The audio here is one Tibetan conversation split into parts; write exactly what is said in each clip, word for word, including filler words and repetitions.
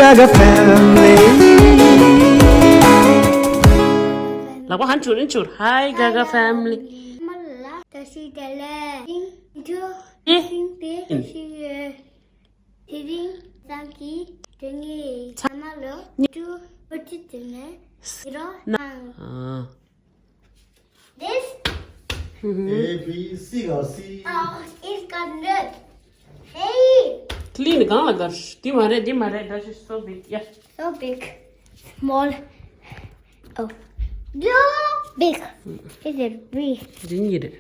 Gaga family. ལག་པ་ཧན་ཆུར་ཧན་ཆུར། Hi Gaga family. མ་ལ་ད་ཤི་དེ་ལེ། ཨིན་ཐུ་ཨིན་ཏེ་ཤི་ཡེ། དེ་རིང་སང་གི་དེ་ངའི་ཚ་མ་ལོ་ཉི་ཤུ་ཨོ་ཅི་དེ་ནས་ཡི་རོ་ནང་། This? A B C or C? Oh, it's got nut. Hey! Clean གང་ལ་གར། འདི་མ་རེད། འདི་མ་རེད། That is so big. Yeah. So big. Small. Oh. So big. Is it big? འདི་གཉིས་རེད།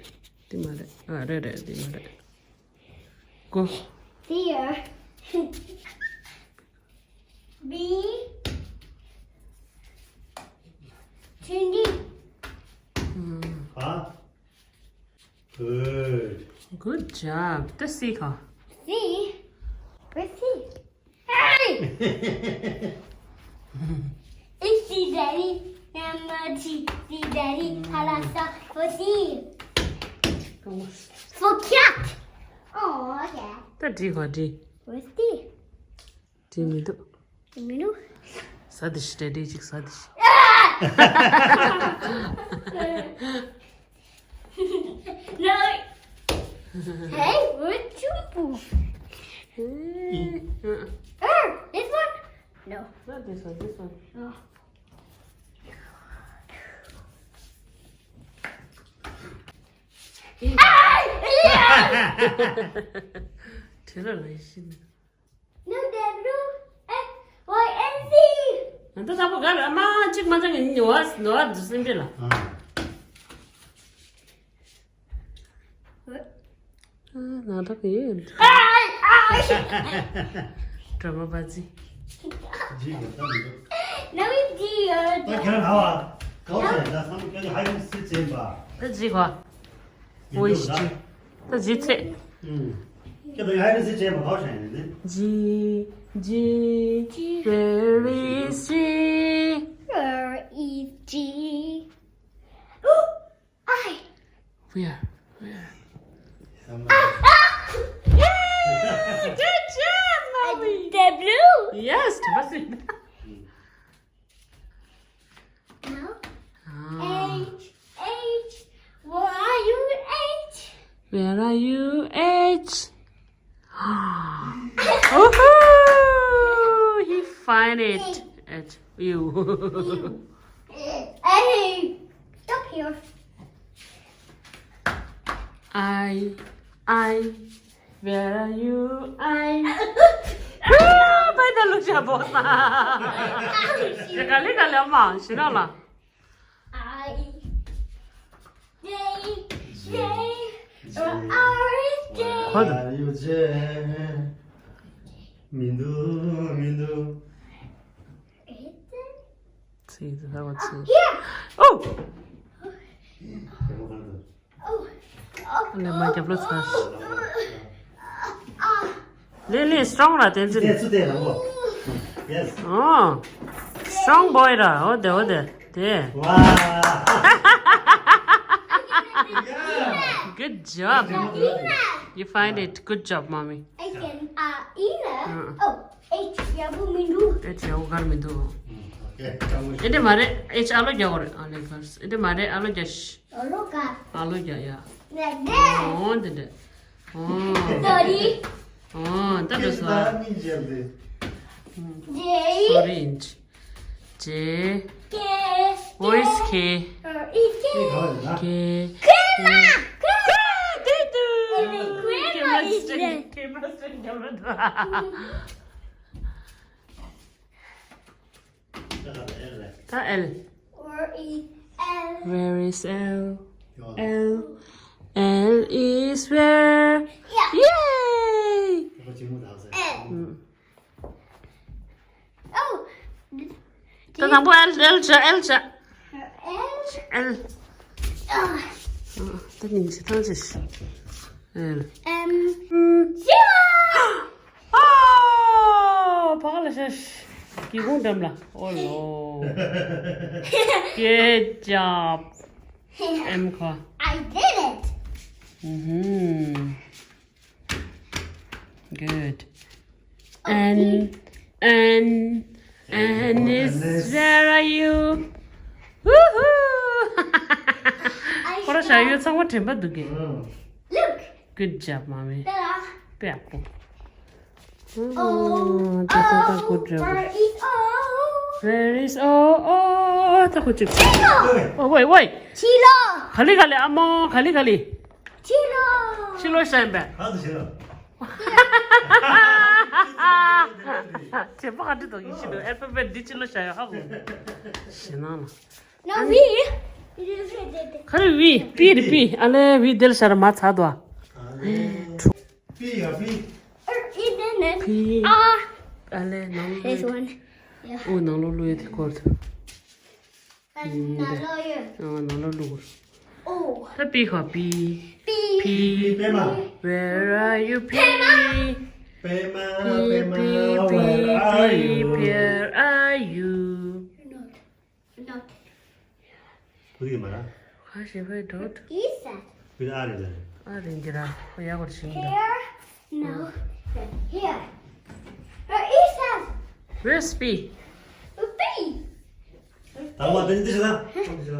འདི་མ་རེད། ཨ་རེད་རེད། འདི་མ་རེད། Go. There. B. Twenty. Huh? Good. Good job. The C car. C? Where's C? Hey! It's C, Daddy. Mama, C, C, Daddy. Halasa for C. For cat. Oh, okay. The D car, D. Where's D? དྲི་མི་འདུག་དྲི་མི་འདུག་ས་དེ་ཞིག་སྤྲད་དེ་ཅིག་ས་དེ་ཞིག No. Hey, what you poo? Er, this one? No. Not this one, this one. Oh. དྲི་ལ་ལ་ཤི་ནི། No, the blue, eh, Y and Z. ཨ་ད་ད་པོ་ག་ར་མ་གཅིག་མ་ཚང་གི་ནི་ནོར་ནོར་འདུག་སེམས་པའི་ལ། ཨ་ན་ད་གི་ཡོད། Ay, ay. Drama bazi. No, it's dear. ད་ཁྱེད་རང་ཧ་བ་གའོ་ཤ་ད་སམ་ཁྱེད་ཧ་ཡུ་སི་ཅེན་པ། ད་ཇི་ཧ། ཨོ་ཡི་ཤི་ཅི། ད་ཇི་ཚེ། ཁྱེད་ད་ཧ་ཡུ་སི་ཅེན་པ་གའོ་ཤ་ཡིན་ནི། ཇི་ཇི། Where is she? Where is she? I. Where? Where? Ah, ah! Yay! Good job, mommy. The blue. Yes, that's it. No. Ah. H, H, where are you, H? Where are you, H? Woohoo! He find it. H, you. Hey, stop here. I, I, where are you? I. By the look of boss. Kali kali ama, shina la. I, J, J, where are you, J? Where are you, J? མི་འདུག་མི་འདུག་ཚེ་ཚེ་ཧ་བ་ཚེ། Here. Oh! Oh. Oh. ལེ་མ་རྒྱབ་ལོ་ཚར། ལེ་ལེ་སི་ཊོང་ར་བསྟན་འཛིན། ཚུ་དེ་ཚུ་དེ་རང་གོ། Yes. ཨོ། སི་ཊོང་བོའི་ར། ཨོ་དེ་ཨོ་དེ་དེ། Wow. Good job. You find it. Good job, mommy. I can, uh, Ina. Uh-uh. Oh, H ཡག་པོ་མི་འདུག H ཡག་པོ་གར་མི་འདུག Okay. ཨེ་འདྲ་མ་རེད། H ཨ་ལོ་རྒྱག་གོ་རེད། ཨ་ལེ་གར། ཨེ་འདྲ་མ་རེད། ཨ་ལོ་རྒྱག་ཤི། ཨ་ལོ་ག་ཨ་ལོ་རྒྱག་ཡ། Like this. ཨོ་འདི་འདྲ། ཨོ། Sorry. ཨོ་ད་འདྲ་སོ། ད་མི་འཇལ་ཏེ། J. Sorry. J. K. Voice K. Or is K. K. K. Grandma! Grandma! Grandma is there. Camera stand, camera stand. ད་L. Where is L? Where is L? L. L is where? Yeah. Yay! L. ད་དང་པོ་L, L བྱ། L བྱ། L. L. ད་ཉིན་ཞིག་ཐང་ཅིག L. M. ཨོ། ཕ་ག་ལ་ཤ་ཤ། སྒེའུ་ཁུང་འགྲམ་ལ། ཨོ་ལོ། Good job. M ཁ། I did it. Mm-hmm. Good. N. And and it's where are you? Woohoo! ཁོ་ར་ཞག་ཡོད་ཚང་མ་དྲན་པ་འདུག་གི། Look. Good job, mommy. ཏ་ར། དཔེ་ཡག་པོ། Oh, ད་ཁོ་ད་ཁོ་འདྲ་པོ། Where is all? Where is all? Oh, ད་ཁོ་ཅིག Oh, wait, wait. ཕྱི་ལོགས། ག་ལེ་ག་ལེ་ཨ་མོ་ག་ལེ་ག་ལེ། ཕྱི་ལོགས། ཕྱི་ལོགས་ཤ་ཡིན་པས། གང་དུ་ཕྱི་ལོགས། བྱེད་པ་ག་འདྲ་འདུག་ཡིན་ཕྱི་ལོགས་ཨལ་ཕ་བེ་ཊི་འདི་ཕྱི་ལོགས་ཤ་ཡོད་ཧ་གོ། ཞེ་ནང་ལ། No, V. ག་རེ་བི། པི་རེད་པི། ཨ་ལེ་བི་དེ་ལ་ཤར་མ་ཚ་དོ། པི་ཡ་པི། པི། ཨ་ལེ་ནང་ལོགས། This one. Yeah. ཨོ་ནང་ལོགས་ལུས་དེ་སྐོར་དུ། ཨོ་ནང་ལོགས་ལུས། ཨོ། ད་པི་ཧ་པི། པི། པི། པི་པི་པད་མ། Where are you, པི། པད་མ། པད་མ། པི་པི། Where are you? Where are you? Not. Not. བུ་དེ་མ་ར། ཁ་ཞེ་པའི་འགྲོ། Is that? བུ་དེ་ཨ་རེད་ལ། ཨ་རེད་འདི་ར། ཁོ་ཡག་པར་ཤེས་འདུག Here? No. Here. Where is that? Where's པི། པི། དང་མ་དེ་འདི་ཤ་ད། འདི་ཤ་ད།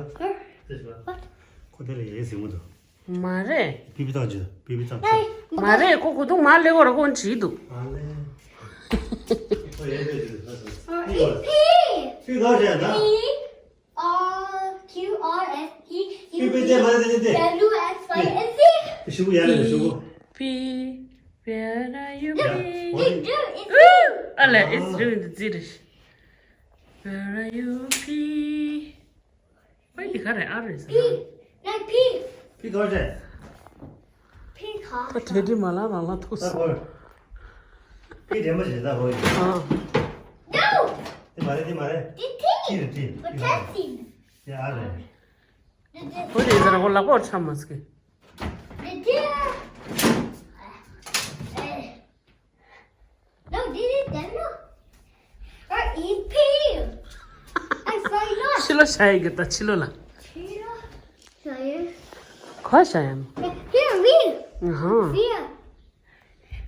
འདི་ཤ་ད། What? ཁོ་དེ་ལ་ཡས་ཟིན་མོ་འདུག་མ་རེད། པི་པི་བཏང་ཅི། པི་པི་བཏང་ཅི། མ་རེད། ཁོ་གོ་དུང་མ་ལེ་གོ་ར་ཁོ་བྲིས་འདུག་ཨ་ལེ། ཁོ་ཡས་པེ་ཅི་ད་སོ། པི་གོ། པི་གོ་ཞེ་ད། P R Q R S T U V W X Y and Z. ཤུ་གུ་ཡ་ལེ་ཤུ་གུ། པི། Where are you, པི། ཨ་ལེ། It's doing the zirish. Where are you, པི། ཨེ་འདི་ག་རེ་ཨ་རེད་ཟེར་ན། པི། ན་པི། པི་ག་རེ། པི་ག་ད་དེ་འདྲི་མ་ལ་རང་ལ་ཐུག་ད་སོང་། ཧོ། པི་དྲན་པ་ཞིག་ད་ཧོ་ཡིན། ཨ། No. དེ་མ་རེད་དེ་མ་རེད། དེ་དེ། ཅི་རེད་ཅི། Protecting. དེ་ཨ་རེད། དེ་དེ། ཧོ་དེ་ཟེར་ན་ཧོ་ལག་པ་འཆམ་མ་སྐྱེ། དེ་དེ། ཨེ། No, did it then? Or eat peel. I find out. ཕྱི་ལོགས་ཤ་ཡི་གི་ད་ཕྱི་ལོགས་ལ། ཕྱི་ལོགས་ཤ་ཡི། ཁོ་ཤ་ཡམ། Here, we. ཨ་ཧ། Here.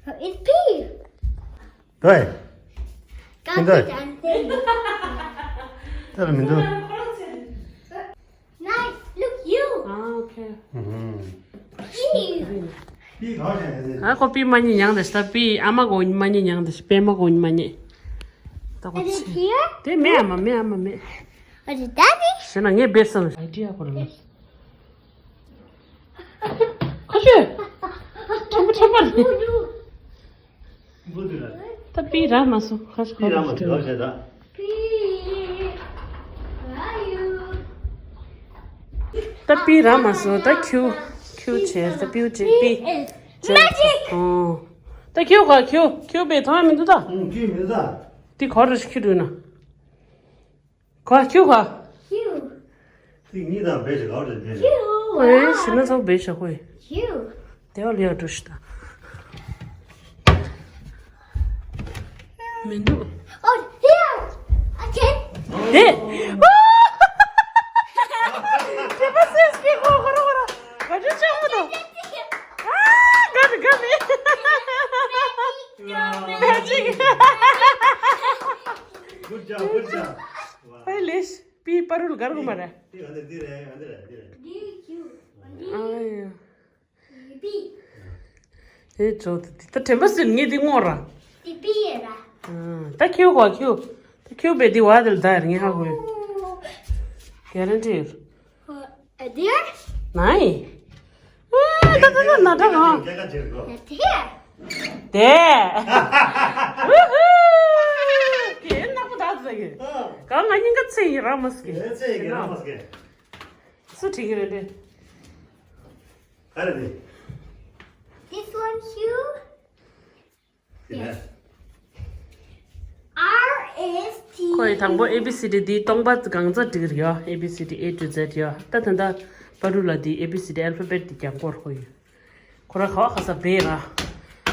Or eat peel. དོས། ཀ་ཏི་ཀ་ཏི། ད་ལ་མི་འདུག Nice, look you. ཨ་ཨོ་ཁེ། ཨུ་ཧུམ། Ew. པི་ག་རེད། ཨ་ཁོ་པི་མ་ཉེ་མྱང་དེ་ཤ་ད། པི་ཨ་མ་གོ་མ་ཉེ་མྱང་དེ་ཤ། པེ་མ་གོ་མ་ཉེ། ད་ཁོ་Is it ཚེ་here? དེ་མེ་ཨ་མ་མེ་ཨ་མ་མེ། What is daddy? ཤེ་ན་ངས་བེད་སོང་། ཨའི་ཌི་ཡ་ཁོ་ར་ལ། ཁ་ཤོད། ཁྲམ་པ་ཁྲམ་པ་རེད། ད་པི་ར་མ་སོང་། ཁ་ཤོད་པི་ར་མ་སོང་། ཁ་ཤོད་ད། ད་པི་ར་མ་སོང་། ད་ཁྱུ་ཁྱུ་བྱས། ད་པིའུ་བྱས། པི་བྱས། ཨོ། ད་ཁྱུ་ག་ཁྱུ་ཁྱུ་པའི་ཐང་མི་འདུག་ད། ཁྱུ་མི་འདུག་ད། དེ་ག་རེ་ཁྱུ་འདུག་ན། ག་ཁྱུ་ག་ཁྱུ། ཏིག་གཉིས་དང་བེད་ཞིག་ག་རེ་བེད། ཁྱུ། ཨེ་ཤི་ན་ཚོ་བེད་ཞག་ཁོས། ཁྱུ། དེ་བ་ལ་ཡ་འགྲོ་ཤི་ད། མི་འདུག Oh, here. Again. དེ། དེ་པ་སེ་སི་ཁོ་ཁོ་ར་ཁོ་ར། ག་ཅི་ཆགས་མི་འདུག་ཨ་ག་ནི་ག་ནི། Magic. Good job, good job. ཧའི་ལེ་ཤི། པི་པ་རུལ་གར་གུ་མ་ར། ཨ་ཡ། ཨེ་ཇོ་ད་དྲན་པ་སེམས་ངེས་དེ་ངོ་ར། ད་ཁྱེའུ་གོ་ཁྱེའུ། ད་ཁྱེའུ་བེ་དེ་བ་དེ་ལ་ད་ཡར་ངེས་ཧ་གོ་ཡོད། གེ་རན་ཊི་ཡོད། ཨ་དེ། ནའི། ཨ་ད་ད་ད་ན་ད་གང་། དེ། དེ། ཨུ་ཧུ། ཁྱེད་ནག་པོ་ད་ཟེར་གི། གང་ང་སྙིང་ག་ཚེ་ཡི་ར་མ་སྐྱེ། ཚེ་ཡི་ར་མ་སྐྱེ། སུ་ཁྲིད་གི་རེད་དེ། ག་རེ་རེད། This one shoe? Yes. R S T. ཁོས་དང་པོ་ཨེ་བི་སི་ཌི་འདི་སྟོང་པ་གང་ཚ་འགྲིག་ཡོད། ཨེ་བི་སི་ཌི་ཨེ་ཊུ་ཛེ་ཌི་ཡོད། ད་ད་ད་པ་རུ་ལ་འདི་ཨེ་བི་སི་ཌི་ཨལ་ཕ་བེ་ཊི་འདི་རྒྱང་སྐོར་ཁོ་ཡོད། ཁོ་ར་ཁ་བ་ཁ་ས་བེ་ར།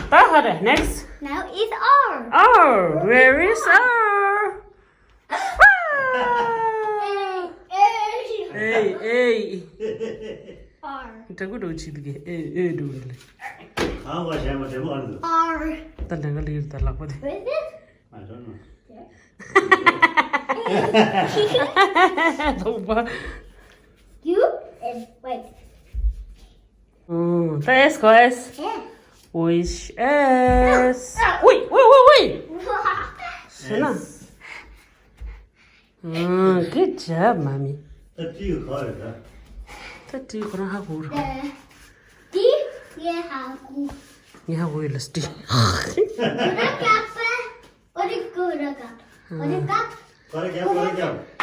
ད་ཧ་རེ། Next. Now is R. R. Where is R? ཨེ་ཨེ། ཨར། འདྲ་གུ་འགྲོ་ཆི་འདུག་གི། ཨེ་ཨེ་འགྲོ་གི་ལེ། ཨ་བ་ཞ་མ་འདྲ་མོ་ཨ་འདུག་ཨར། ད་ལེ་ག་ལེ་ཡོད་ད་ལག་པ་དེ། What is it? I don't know. ལོག་པ། You and wait. ད་S གོ་S. Yeah. Wish S. Wait, wait, wait, wait. ཞེ་ན། Good job, mommy. ད་ཏི་ག་རེད་ད། ད་ཏི་ཁོ་རང་ཧ་གོ་ར། ཏི་ངས་ཧ་གོ། ངས་ཧ་གོ་ཡོད་ལ་ཏི། ཁོ་ར་ཀ་པ། ཨོ་རི་ཀོ་ར་ཀ། ཨོ་རི་ཀ། ཀོ་ར་ཀ་ཀོ་ར་ཀ།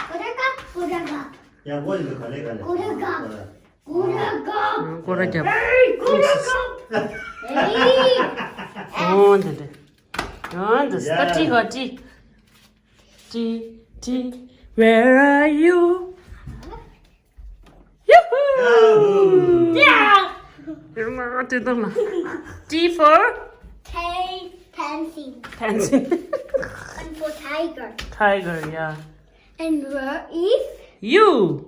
ཀོ་ར་ཀ་ཀོ་ར་ཀ། ཡ་ཀོ་ཡིན་ཀ་ལེ་ཀ་ལེ། ཀོ་ར་ཀ། ཀོ་ར་ཀ། ཀོ་ར་ཀ། ཀོ་ར་ཀ། ཨོ་འདི་འདི། ཨོ་འདི་ཡ། ཏི་ག་ཏི། T, T, where are you? Yoo-hoo! Yahoo! Yeah! T for? T, dancing. Dancing. And for tiger. Tiger, yeah. And where is? You.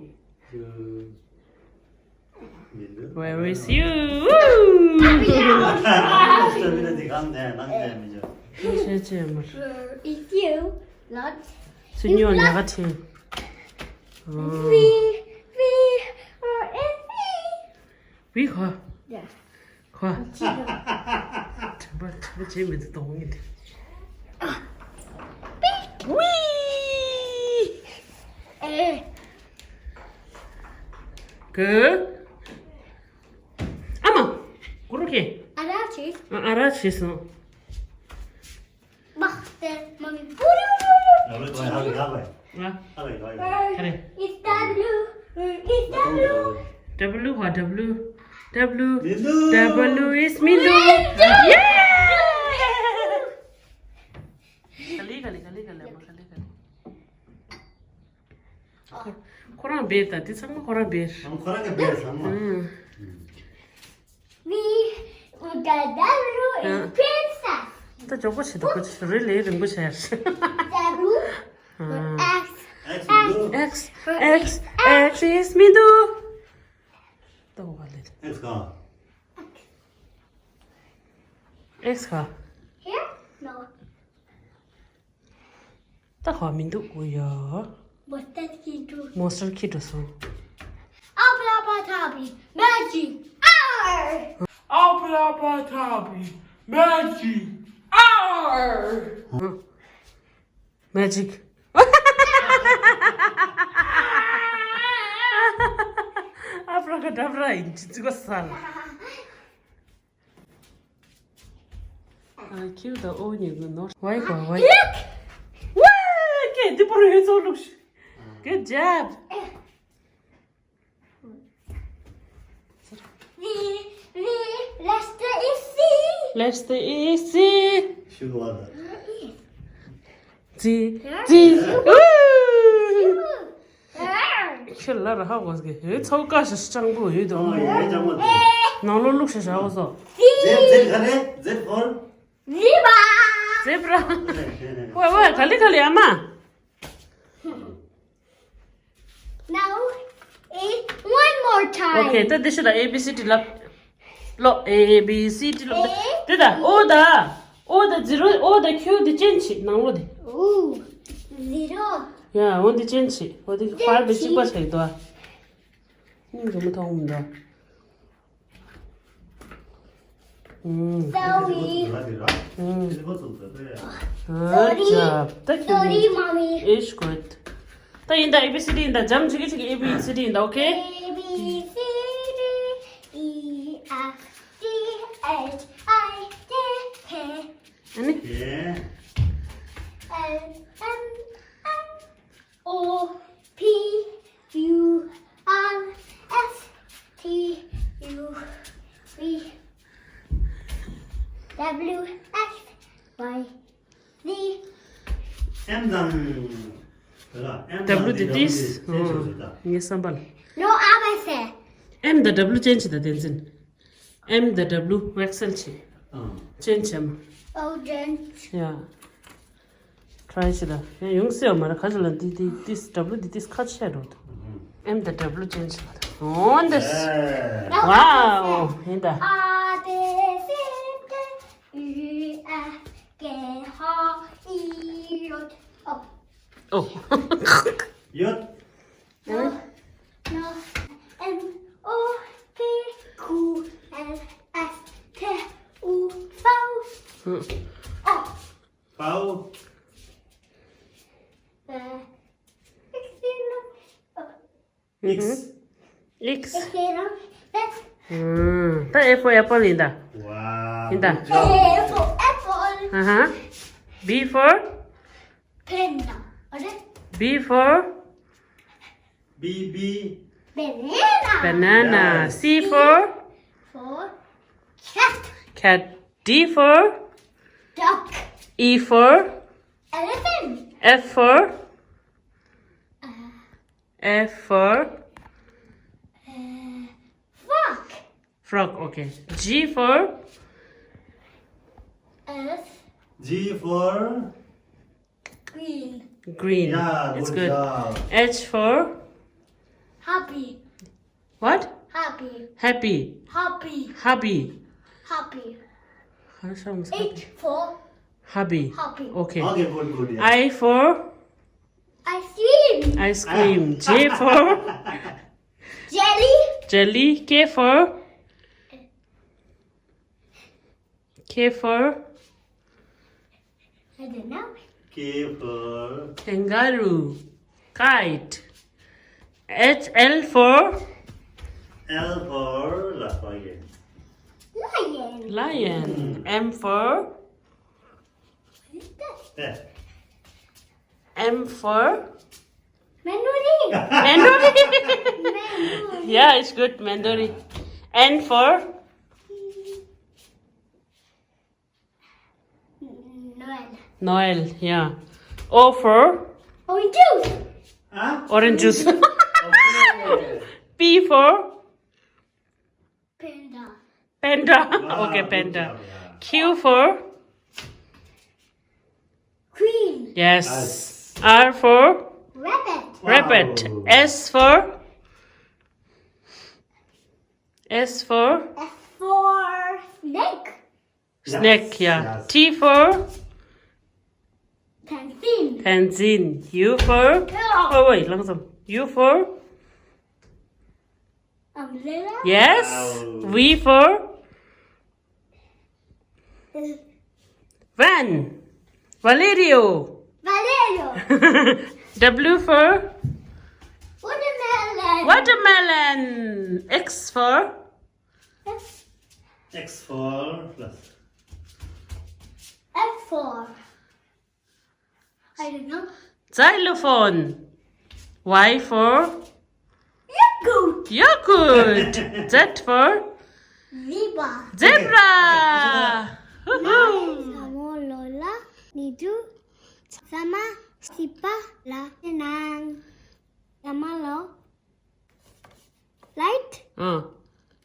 Where is you? Where is you? Not. སུ་ཉོ་ཉ་ག་ཆེ། We, we, or is we? We ཁོ། Yeah. ཁོ། དྲན་པ་དྲན་པ་བྱེད་མི་འདུག་གཏོང་ངེས་དེ། We. ཨེ། ག་ཨ་མ། གུ་རུ་ཁེ། ཨ་ར་ཆེ། ཨ་ར་ཆེ་སོང་། Bakte, mommy. ང་ལོ་ཏོ་ཡག་པོ་ཡག་པོ། ང་། ཨ་ལ་ཡག་པོ་ཡག་པོ། ཁ་རེ། It's W. It's W. W ཧ་W། W། མི་འདུག W is མི་འདུག Yeah! ག་ལེ་ག་ལེ་ག་ལེ་ག་ལེ་མ་ག་ལེ་ག་ལེ། ཁོ་རང་བེར་དང་དེ་ཚང་མ་ཁོ་རང་བེར། ཨང་ཁོ་རང་གི་བེར་ཚང་མ། ཨང་། We, the W is princess. ད་ཇོག་པོ་ཆེ་ད་ཁོ་ཆེ་རེ་ལེ་རིང་པོ་ཆེ་ཡར། W, ཨང་། X, X མི་འདུག X, X, X is མི་འདུག་ད་འོ་བ་ལེ། X ག X ག Here? No. ད་ཧ་མི་འདུག་གོ་ཡ། Monster Kid འགྲོ། Monster Kid འགྲོ་སོང་། Abracadabra, magic hour. Abracadabra, magic hour. Magic. Abracadabra ཡིན་ཅི་ཙི་གོ་ས་ལ། ཨ་ཁྱེའུ་དང་ཨོ་གཉིས་ཀྱི་ནོར། ཝའི་གོ་ཝའི། Look! ཝའི་ཀེ་འདི་པོ་རུ་ཡོད་ཚོ་ལུག་ཤི། Good job. We, we, let's the easy. Let's the easy. ཤུ་བ་ད། ཙི་ཙི། ཁྱེད་ལ་ར་ཧ་གོ་སྐད་ཧེ་ཚོ་ཀ་ཤ་སྤྱང་པོ་ཡོད་དོ། ཨ་ཡ་ཡ་ཅང་མ་དེ། ནང་ལོ་ལུག་ཤ་ཤ་འོ་སོ། ཛེབ་ཛེབ་ག་རེ་ཛེབ་ཧོར། Zebra. Zebra. ཝེ་ཝེ་ག་ལེ་ག་ལེ་ཨ་མ། Now, eh, one more time. Okay, ད་དེ་ཤི་ད་A B C D ལབ། ལོ་A B C D ལོ། དེ་ད་ཨོ་ད། ཨོ་ད་zero ཨོ་ད་Q དེ་ཅན་ཆི་ནང་ལོ་དེ། Ooh, zero. ཡ་ཨོ་དེ་ཅན་ཆི་ཨོ་དེ་ཕར་བེ་གཅིག་པ་ཆགས་འདུག་སྙིང་རུ་མི་ཐོང་མི་འདུག Sorry. Good job. Sorry, mommy. It's good. ད་ཡིན་ད་A B C D ཡིན་ད་ཇམ་ཅིག་ཅིག A B C D ཡིན་ད། Okay? A B C D E F G H I J K. ཨ་ནི། L M N O P Q R S T U V W X Y Z. M དང་། ལ་M དང་W དེ་ཏིས། ངའི་བསམ་པ་ལ། No, I say. M དང་W change ད་བསྟན་འཛིན། M དང་W wexel ཆེ། ཨང་། change བྱེད་མ། Oh, change. Yeah. Try བྱེད་ད། ཡང་ཡོང་སྲིད་ཡོད་མ་རེད། ཁ་ཅིག་ལ་འདི་འདི་ཏིས་W འདི་ཏིས་ཁ་ཆེ་འགྲོ་འདུག M དང་W change བྱེད་ད། འོ་འདི། Wow. ཡིན་ད། A B C D E F G H I ཡོད། N O P Q R S T U V W X X ད F for apple ཡིན་ད། Wow. ཡིན་ད། Good job. A for apple. Uh-huh. B for? Panda. B for? B, B. Banana. Banana. Yes. C for? For cat. Cat. D for? Duck. E for? Elephant. F for? Uh, F for? Uh, frog. Frog, okay. G for? F. G for? Green. Green. Yeah, it's good, good job. H for? Happy. What? Happy. Happy. Happy. Hubby. Hubby. How sounds H happy? For? Hubby. Hubby. Okay. Okay, good, good, yeah. I for? Ice cream. Ice cream. J for? Jelly. Jelly. K for? K for? I don't know. K for? Kangaroo. Kite. H, L for? L for? Lion. Lion. Lion. M for? What is that? Eh. M for? Mandori. Mandori. Mandori. Yeah, it's good. Mandori. N for? Noel. Noel, yeah. O for? Orange juice. Huh? Orange juice. Okay. P for? Panda. Panda. Wow, okay, good panda job, yeah. Q for? Queen. Yes. Nice. R for? Rabbit. Rabbit. Wow. S for? S for? S for snake. Snake, yes, yeah. Yes. T for? Penguin. Penguin. U for? Yeah. Oh, wait, langsam. U for? Umbrella. Yes. Wow. V for? Van. Valerio. Valerio. W for? Watermelon. Watermelon. X for? X for plus. F for? I don't know. Xylophone. Y for? Yogurt. Yogurt. Z for? Zebra. Zebra. Woohoo. ཚང་མ་ལོ་ལ་ནི་དུ་ཚང་མ་སྐྱིད་པ་ལ་ནང་ཚང་མ་ལོ། Like, ཨ།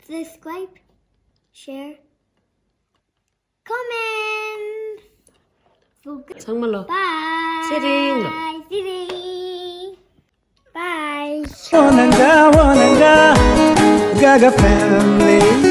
Subscribe, share, comment. ཚང་མ་ལོ། Bye. ཚེ་རིང་ལོ། ཚེ་རིང་། Bye. Wananga, wananga, Gaga family.